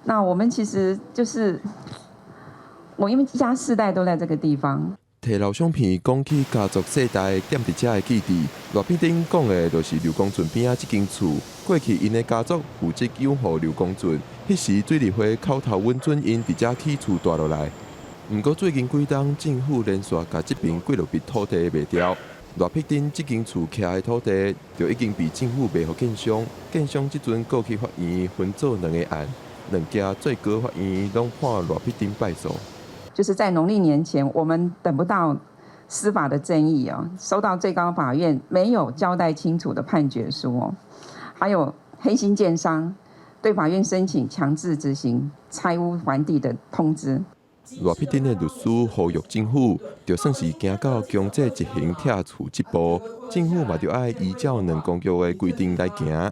那我們其實就是我，因為一家四代都在這個地方。提老相片講起家族世代踮佇遮的記憶，賴碧丁講的就是柳公圳邊仔這間厝。過去𪜶的家族負責養護柳公圳，彼時水利會口頭允准𪜶佇遮起厝蹛落來。毋過最近幾冬，政府連續共這爿幾落筆土地賣掉。賴碧珍這間厝徛的土地，就已經被政府賣予建商。建商這陣告去法院分做兩个案，兩家最高法院攏判賴碧珍敗訴。就是在農曆年前，我們等不到司法的正義哦，收到最高法院沒有交代清楚的判決書哦，還有黑心建商對法院申請強制執行拆屋還地的通知。賴碧珍的律師呼籲政府，就算是行到強制執行拆厝這步，政府嘛著愛依照兩公約的規定來行。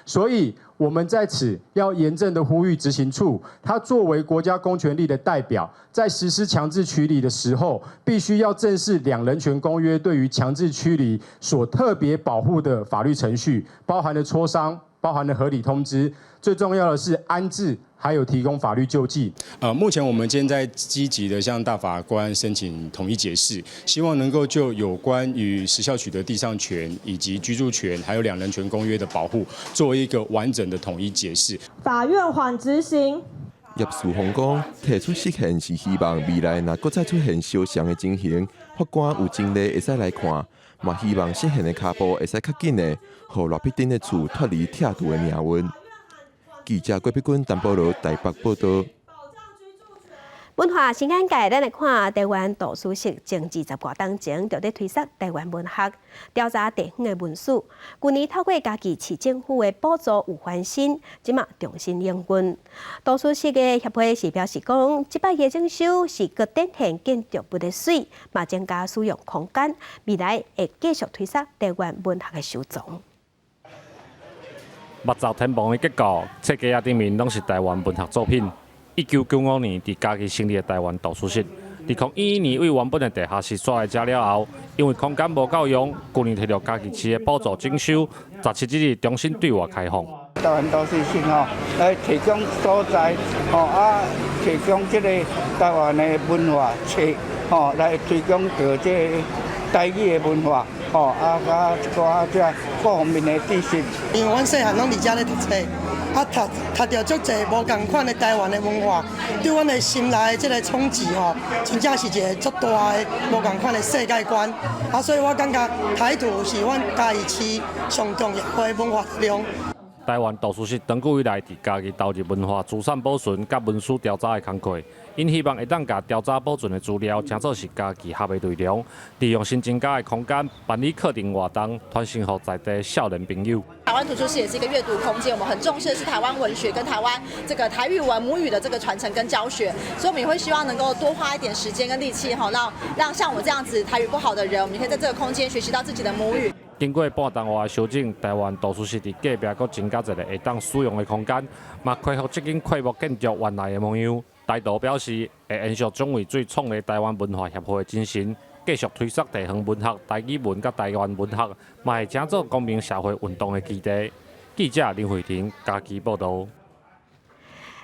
所以，我們在此要嚴正的呼籲執行處，他作為國家公權力的代表，在實施強制驅離的時候，必須要正視兩人權公約對於強制驅離所特別保護的法律程序，包含了磋商，包含了合理通知，最重要的是安置，還有提供法律救濟。目前我們現在積極的向大法官申請統一解釋，希望能夠就有關於時效取得地上權以及居住權，還有兩人權公約的保護，做一個完整的統一解釋。法院緩執行。葉樹峰講，提出釋憲是希望未來若閣再出現相像的情形，法官有前例會使來看，嘛希望釋憲的跤步會使較緊的，予賴碧珍的厝脫離拆除的命運。記者郭碧君、陳保羅台北報道。文化新眼界，咱來看台灣圖書室前二十外冬前就佇推捒台灣文學，調查地方的文史。舊年透過嘉義市政府的補助有翻新，這馬重新營運。圖書室的協會是表示講，這擺的整修是閣展現建築物的媠，嘛增加使用空間，未來會繼續推捒台灣文學的收藏。木造天棚的結構，冊架仔頂面攏是台灣文學作品。1995年，佇嘉義成立的台灣圖書室，2011年對原本的地下室徙來遮了後，因為空間無夠用，舊年提著嘉義市的補助整修，17日重新對外開放。台灣圖書室吼，來提供所在吼啊，提供這个台灣的文化冊吼，來推廣著這个台語的文化吼啊，佮一寡這各方面的知識。因為阮細漢攏佇遮咧讀冊。啊，讀讀著足濟無仝款的台灣的文化，對阮的心內的這个衝擊吼，真正是一个足大的無仝款的世界觀。啊，所以我感覺台圖是阮嘉義市上重要的文化力量。台灣圖書室長久以來佇嘉義投入文化資產保存佮文史調查的工課，𪜶希望會當共調查保存的資料，當做是嘉義學的內容，利用新增加的空間辦理課程活動，傳承予在地少年朋友。台灣圖書室也是一個閱讀空間，我們很重視的是台灣文學跟台灣這個台語文母語的這個傳承跟教學，所以我們也會希望能夠多花一點時間跟力氣，哈，讓像我這樣子台語不好的人，我們可以在這個空間學習到自己的母語。經過半冬外的修整，台灣圖書室佇隔壁閣增加一個會當使用的空間，嘛恢復這間檜木建築原來的模樣。台圖表示會延續蔣渭水創立台灣文化協會的精神，繼續推捒地方文學、台語文佮台灣文學，嘛會成做公民社會運動的基地。記者林慧婷嘉義報導。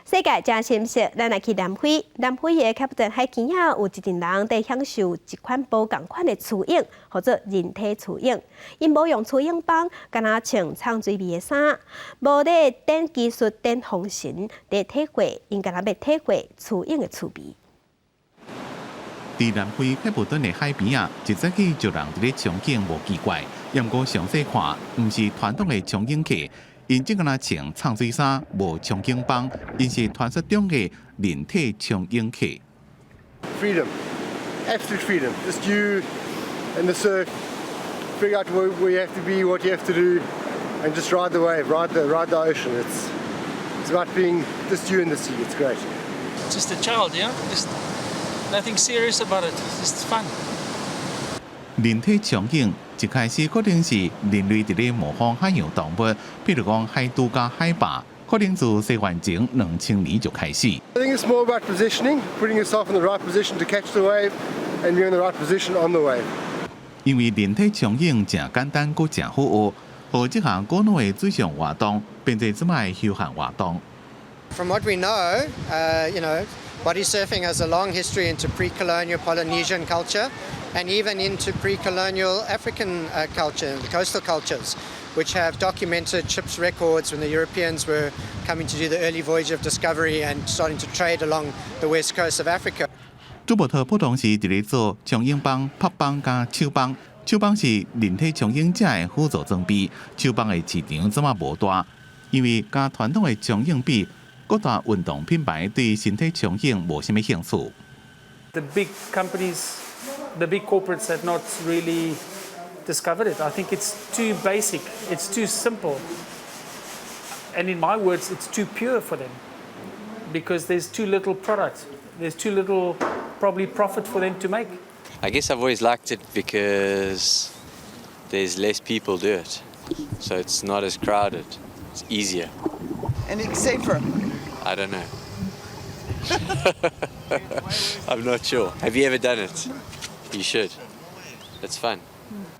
世界真心色，咱來去南非。南非的開普敦海墘仔有一陣人佇享受一款無仝款的蛆泳，號做人體蛆泳。𪜶無用蛆泳枋，敢若穿藏水味的衫，無咧等技術等風神，佇體會，𪜶敢若欲體會蛆泳的趣味。佇南非開普敦的海邊啊，一早起就人佇咧衝景無奇怪，毋過詳細看，毋是傳統的衝泳客。𪜶這敢若穿藏水衫，無衝景枋，𪜶是傳說中的人體衝泳客。 Freedom, absolute freedom. Just you and the surf. Figure out where you have to be, what you have to do, and just ride the wave, ride the ocean. It's about being just you and the sea. It's great. Just a child, yeah. Just nothing serious about it. Just fun. 人體衝泳一開始可能是人類佇咧模仿海洋動物，比如講海豬佮海豹，可能自西元前2000年就開始。 I think it's more about positioning, putting yourself in the right position to catch the wave, and you're in the right position on the wave. 因為人體衝泳誠簡單，閣誠好學，予這項古老的水上活動變做這擺的休閒活動。 From what we know, body surfing has a long history into pre-colonial Polynesian culture and even into pre-colonial African culture, the coastal cultures, which have documented ships' records when the Europeans were coming to do the early voyage of discovery and starting to trade along the west coast of Africa. 朱伯特普通時佇咧做長泳枋、拍枋佮手枋。手枋是人體長泳者的輔助裝備，手枋的市場這馬無大，因為佮傳統的長泳比，各大運動品牌對身體長泳無啥物興趣。 The big companies, the big corporates have not really discovered it. I think it's too basic, it's too simple. And in my words, it's too pure for them because there's too little product. There's too little probably profit for them to make. I guess I've always liked it because there's less people do it. So it's not as crowded. It's easier. And it's safer. I don't know. I'm not sure. Have you ever done it? You should. It's fun.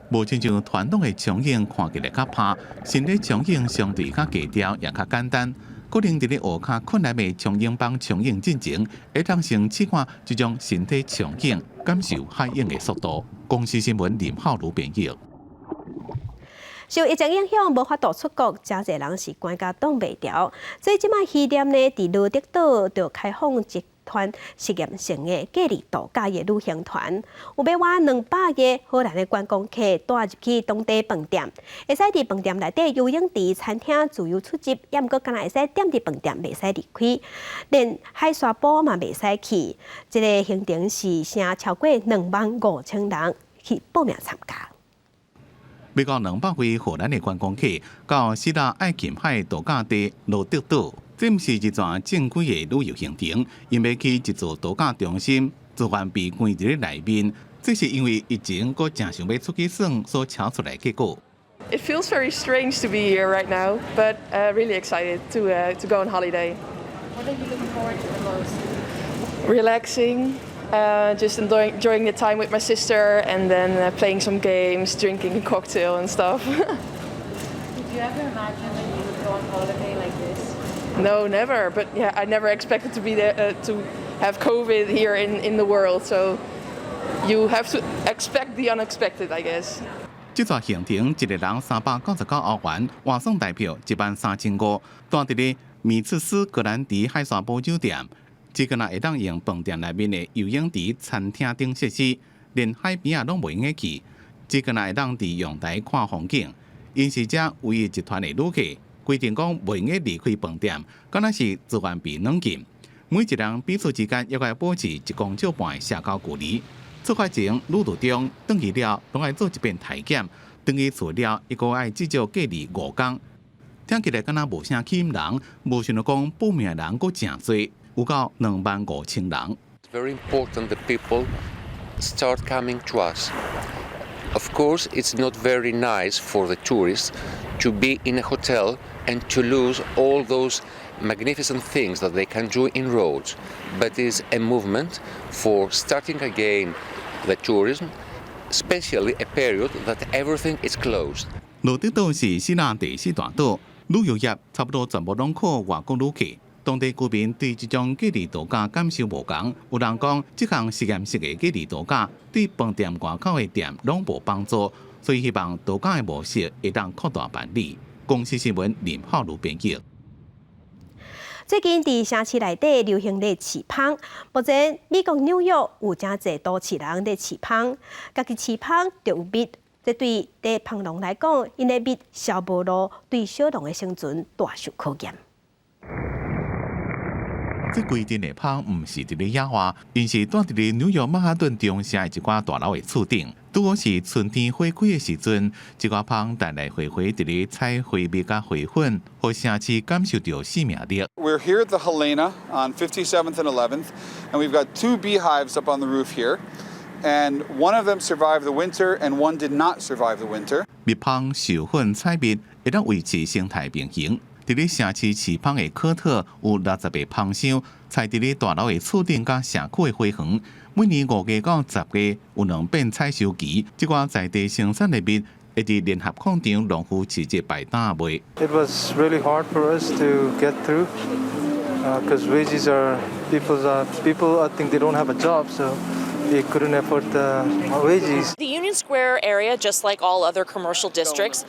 無親像傳統的長泳看起來較拍，身體長泳相對較低調，也較簡單。可能佇咧學較困難的長泳枋長泳進前，會當先試看這種身體長泳，感受海湧的速度。公視新聞林浩如編譯。受疫情影響，無法度出國，誠濟人是關甲擋袂牢。所以這擺希臘呢，佇羅德島就開放一團實驗性的隔離度假的旅行團，有欲倚200個荷蘭的觀光客帶入去當地飯店，會使佇飯店內底游泳池、餐廳自由出入，猶毋過干焦會使踮佇飯店，袂使離開，連海沙埔嘛袂使去。這个行程是成超過25,000人去報名參加。欲到200位荷蘭的觀光客到希臘愛琴海度假地羅德島，這毋是一逝正規的旅遊行程，𪜶欲去一座度假中心，自願被關佇咧內面。這是因為疫情閣誠想欲出去耍所撨出來結果。 It feels very strange to be here right now, but really excited to go on holiday. What are you looking forward to the most? Relaxing, just enjoying the time with my sister, and then playing some games, drinking a cocktail and stuff. Did you ever imagine that you would go on holiday like this? No, never. But yeah, I never expected to be there to have COVID here in the world. So you have to expect the unexpected, I guess. 這逝行程一个人399歐元，換算台票13,500。蹛佇咧米茨斯格蘭迪海沙堡酒店，只干焦會當用飯店內面的游泳池、餐廳等設施，連海邊仔攏袂用得去，只干焦會當佇陽台看風景。𪜶是遮唯一一團的旅客，規定講袂用得離開飯店，敢若是自願被軟禁。每一人彼此之間猶閣愛保持1.5公尺的社交距離。出發前旅途中，轉去了，攏愛做一遍體檢；轉去厝了，猶閣愛至少隔離5工。聽起來敢若無啥吸引人，無想著講報名的人閣誠濟，有夠25,000人。 Very important that people start coming to us. Of course, it's not very nice for the tourists to be in a hotel and to lose all those magnificent things that they can do in Rhodes. But it's a movement for starting again the tourism, especially a period that everything is closed. 羅德島是希臘第四大島，旅遊業差不多全部攏靠外國旅客。當地居民對這種隔離度假感受無仝，有人講這項實驗式的隔離度假對飯店外口的店攏無幫助，所以希望度假的模式會當擴大辦理。公視新聞林浩如編譯。最近佇城市內底流行咧飼蜂，目前美國紐約有誠濟都市人咧飼蜂，家己飼蜂就有蜜，這對佇蜂農來講，𪜶的蜜銷無路，對小農的生存大受考驗。這規陣的蜂毋是佇咧野外，𪜶是蹛佇咧紐約曼哈頓中城的一寡大樓的厝頂。拄好是春天花開的時陣，這寡蜂來來回回佇咧採花蜜佮花粉，予城市感受著生命力。 We're here at the Helena on 57th and 11th, and we've got two beehives up on the roof here. And one of them survived the winter, and one did not survive the winter. 蜜蜂授粉採蜜，會當維持生態平衡。佇咧城市飼蜂的科特有60個蜂箱，採佇咧大樓的厝頂佮社區的花園。每年5月到10月有兩遍採收期，這寡在地生產的蜜會佇聯合礦場農夫市集擺檔賣。 It was really hard for us to get through, because wages are people are people I think they don't have a job, so they couldn't afford the wages. The Union Square area, just like all other commercial districts,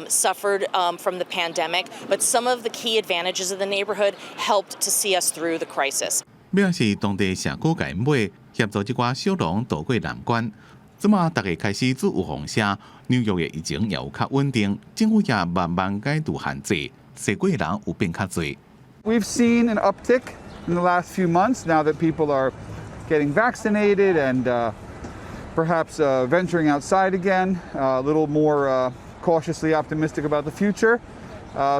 suffered from the pandemic, but some of the key advantages of the neighborhood helped to see us through the crisis. 欲若是當地社區共𪜶買，協助這寡小農渡過難關。這馬逐家開始做預防針，紐約的疫情也有較穩定，政府也慢慢解除限制，踅街的人有變較濟。 We've seen an uptick in the last few months now that people are getting vaccinated and perhaps venturing outside again, a little more cautiously optimistic about the future.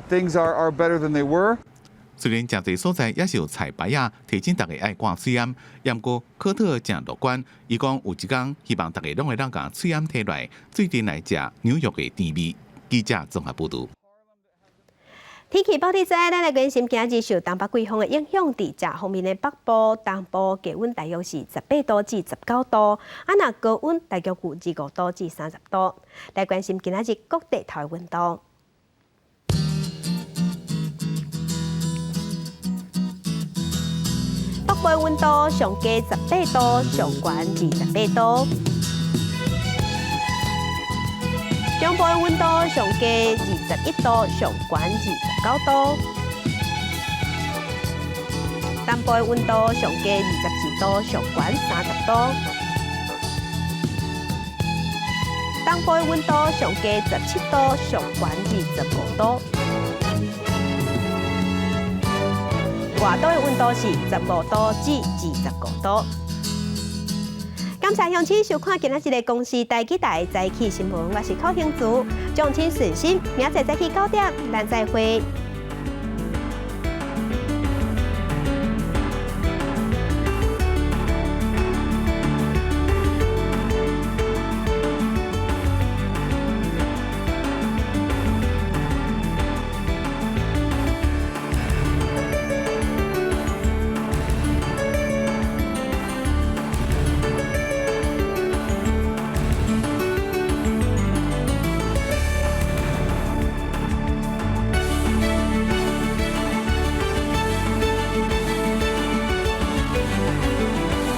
Things are better than they were. 雖然誠濟所在猶是有彩牌仔，提醒逐家愛掛喙罨，毋過科特誠樂觀，伊講有一工希望逐家攏會當共喙罨提來，做陣來食紐約的甜味。記者綜合報導。天氣報你知，咱來關心今日受東北季風的影響，佇食方面的北部、東部低溫大約是18度至19度，啊，若高溫大約有25度至30度。來關心今仔日各地頭的溫度。北部溫度上低18度，上懸28度。中部溫度上低21度，上懸29度。南部溫度上低24度，上懸30度。東部溫度上低17度，上懸25度。外島的溫度是15度至25度。感謝鄉親收看今仔日的公視台語台早起新聞，我是柯興竹，眾親順心，明仔載早起9點，咱再會。